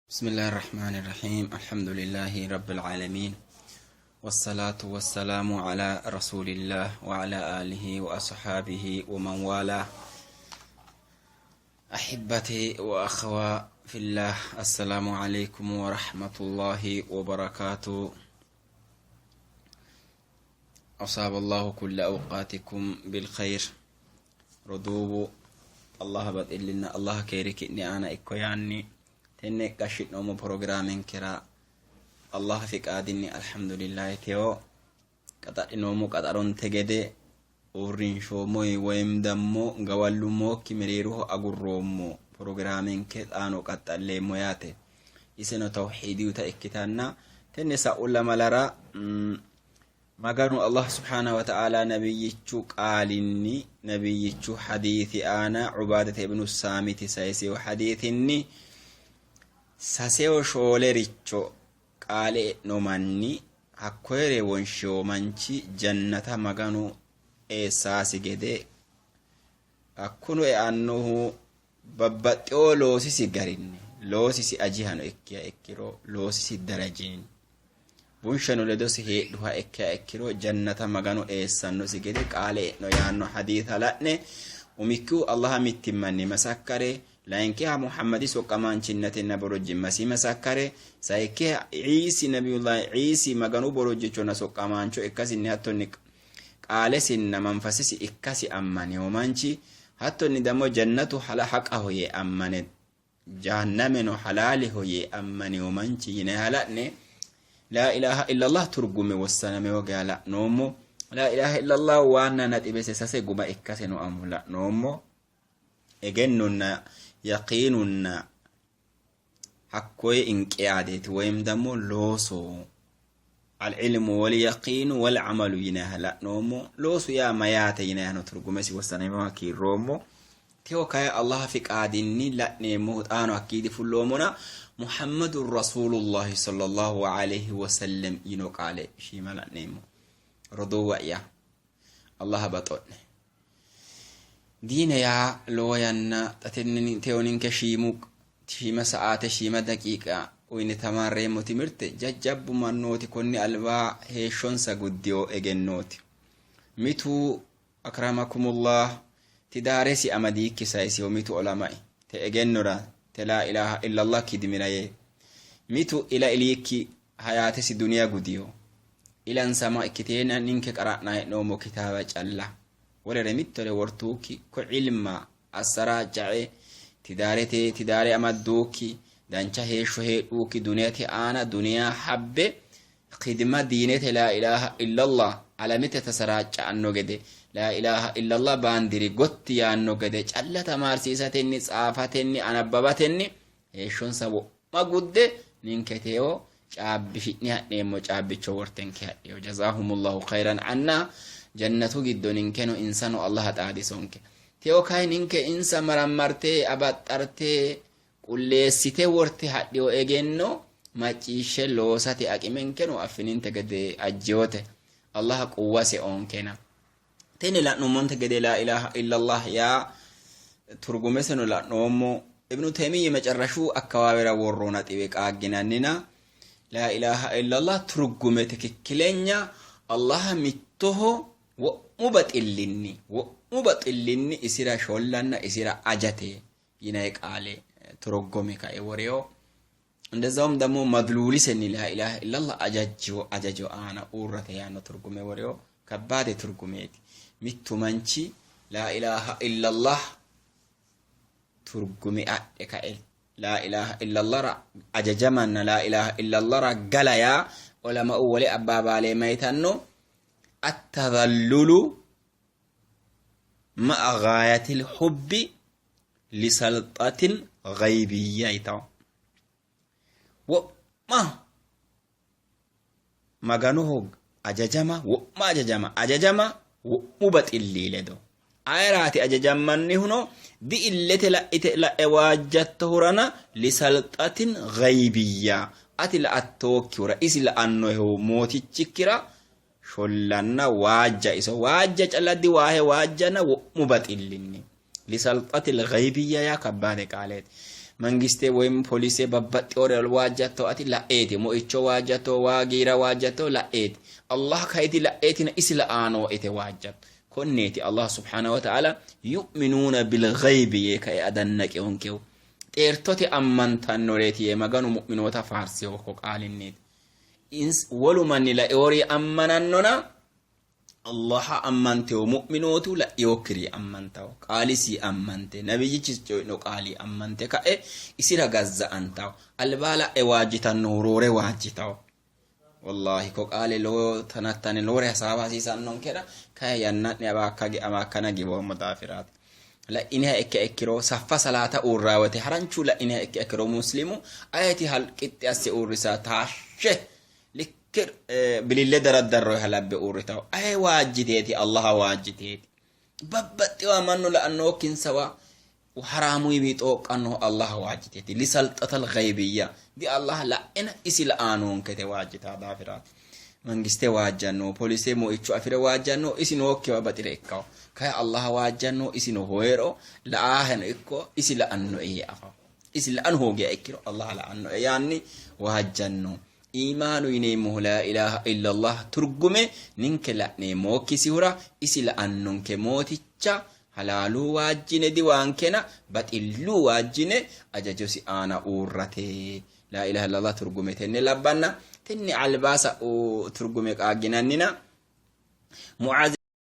بسم الله الرحمن الرحيم الحمد لله رب العالمين والصلاة والسلام على رسول الله وعلى آله وأصحابه ومن والاه أحبتي وأخوة في الله السلام عليكم ورحمة الله وبركاته أصاب الله كل أوقاتكم بالخير roduuwu Allah baxillinna Allah keeri ki'ne aana ikko yaanni tenne gashshi'noommo pirogiraamenkera Allah fiqaadinni alhamdulillahi tewo qaxadhinoommo qaxaronte gede uurrinshoommo woyim dammo gawallummokki mereeroho agurroommo pirogiraamenke xaano qaxxalleemmo yaate. Iseno tawhiidiyuta ikkitanna tenne sa'u lamalara Maganu Allah subhaanahu wa ta'aala nabiyyichu qaalinni nabiyyichu hadiisi aana Ubaadata ibnu Saamiti sayisewo hadiisinni sasewo shoolericho qaale e'no manni hakkoyere wonshiwo manchi jannata Maganu eessaasi gede hakkuno eannohu babbaxxewo loosisi garinni loosisi ajihano ikkiha ikkiro loosisi darajinni bunsheno ledosi heedhuha ikkiha ikkiro jannata Maganu eessannosi gede qaale e'no yaanno hadiisa la'ne umikkihu Allaha mittimmanni masakkare layinkiha Muhammadi soqqamaanchinnatena borojjimmasi masakkare sayikkiha Iisi nabiyullahi Iisi Maganu borojjichonna soqqamaancho ikkasinni hattonni qaalesinna manfasisi ikkasi ammanino manchi hattonni damo jannatu hala haqaho yee ammane jahannameno halaaliho yee ammanino manchi yine hala'ne laa ilaaha illallah turgume wossanamewo geya la'noommo. Laa ilaaha illallah waanna naxibese sase guma ikkaseno anfu la'noommo. Egennonna yaqiinunna hakkoye inqiyaadeeti woyim dammo looso al-ilmu wal-yaqiinu wal-amalu yinayiha la'noommo. Loosu yaa mayaate yinayihano turgumesi wossanamewa kiirroommo. Tewo kayi Allah fiqaadinni la'neemmohu xaano hakkiidi fulloommona Muhammadun Rasuulullahi sallallahu alayhi wasallam yino qaale shiima la'neemmo. Roduuwa'ya Allah baxo'ne. Diine yaa lowo yanna xa tenne tewo ninke shiimu shiima sa'aate shiima daqiiqa uyine tamaarreemmo timirte jajjabbu mannooti konni alba heeshshonsa guddino egennooti. Mitu akramakumullah tidaaresi amadiikki sayisiho mitu olamai te egennora te laa ilaaha illallah kidimira yee mitu ila iliikki hayaatesi duniya gudiyo ilansama ikkiteenna ninke qara'na hee'noommo kitaaba calla wolere mittore wortuukki ko ilma assaraaccae tidaarete tidaare amadduukki dancha heeshsho heedhuukki duniyate aana duniya habbe khidma diinete laa ilaaha illallah alamete tasaraacca'anno gede laa ilaaha illallah baandiri gotti yaanno gede calla tamaarsiisatenni tsaafatenni anabbabatenni heeshshonsa wo'ma gudde ninke teewo caabbishi'ne ha'neemmo caabbicho wortenke hadhiyo jazaahumullahu khayran anna jannatu giddo ninkeno insano Allaha xaadisonke tewo kayi ninke insa marammarte abaxxarte qulleessite worte hadhiyo egenno macciishshe loosate aqimenkeno affininte gede ajjiyote Allaha quwwase oonkena Tini la'nummonte gede laa ilaaha illallah yaa turgumeseno la'noommo. Ibnu Taymiy mecerrashu akkawaawera worro naxiwe qaagginannina laa ilaaha illallah turgume tikikkilenya Allaha mittoho wo'mu baxillinni wo'mu baxillinni isira shollanna isira ajate yinay qaale toroggome kae woreyo. እንደዛውም ደግሞ መድሉሊሰኒ ላኢላሃ ኢላላህ ajajo ajajo aana uurrate yaanno turgume woreyo kabbaade turgumeeti. Mittu manchi laa ilaaha illallah turgume adhe kae laa ilaaha illallahra ajajamanna laa ilaaha illallahra gala yaa olama'u wole abbaabaale mayitanno attadallulu ma'a gaayatil hubbi lisalxatin gaybiyya yitawo. Wo'ma Maganoho ajajama wo'ma ajajama ajajama wo'mu baxilli ledo. Ayeraati ajajammannihuno di-illete la'ite la'e waajjattohurana lisalxatin gaybiyya ati la'attookkihura isi la'annohehu mootichikkira shollanna waajja iso waajja calla diwaahe waajjana wo'mu baxillinni lisalxatil gaybiyya yaa kabbaade qaaleeti. Mangiste woyim polise babbaxxewore waajjatto ati la'eeti. Moicho waajjatto, waa giira waajjatto la'eeti. Allah kayiti la'eetina isi la'aano ite waajjatto. Konneeti Allah subhanahu wa ta'ala yu'minuuna bil ghaybi yee kae adannaqewonkehu. Xeertote ammantannoreeti yee Maganu mu'minoota faarseho ko qaalinniiti. Wolu manni laeori ammanannona Allaha ammantewo mu'minootu la'inokkiri ammantawo qaalisi ammante nabiyyichisi coyi'no qaali ammante ka'e isira gazza'antawo albaa la'e waajjitannohu roore waajjitawo. Wallahi ko qaale lowo tanattane lowore hasaawa hasiisannonkera kayi yanna'ne abaakkana giwoommo daafiraati. La'iniha ikke ikkiro saffa salaata uurraa wote haranchu la'iniha ikke ikkiro muslimu ayeti halqixxi asse uurrisa taashshe likke bilille daraddarroyha labbe uurritawo aye waajjiteeti Allaha waajjiteeti. Babbaxxiwa mannu la'annokkinsawa haraamuyiwi xooqqannohu Allaha waajjiteeti. Lisalxatal ghaybiyya di Allah la'ena isi la'aanonkete waajjitaa daafiraati. Mangiste waajjanno, polise moicho afi're waajjanno, isi nookkiwa baxire ikkawo. Kayi Allaha waajjanno, isino hoyero la'aaheno ikko isi la'annoe yee afawo. Isi la'ano hoogiha ikkiro Allah la'annoe yaanni waajjanno. Iimaanu yineemmohu laa ilaaha illallah turgume ninke la'neemmokkisihura isi la'annonke mooticha halaalu waajjine diwaankena baxillu waajjine ajajosi aana uurrate. Laa ilaaha illallah turgume tenne labbanna tenne albaasa turgume qaagginannina Mu'aaz.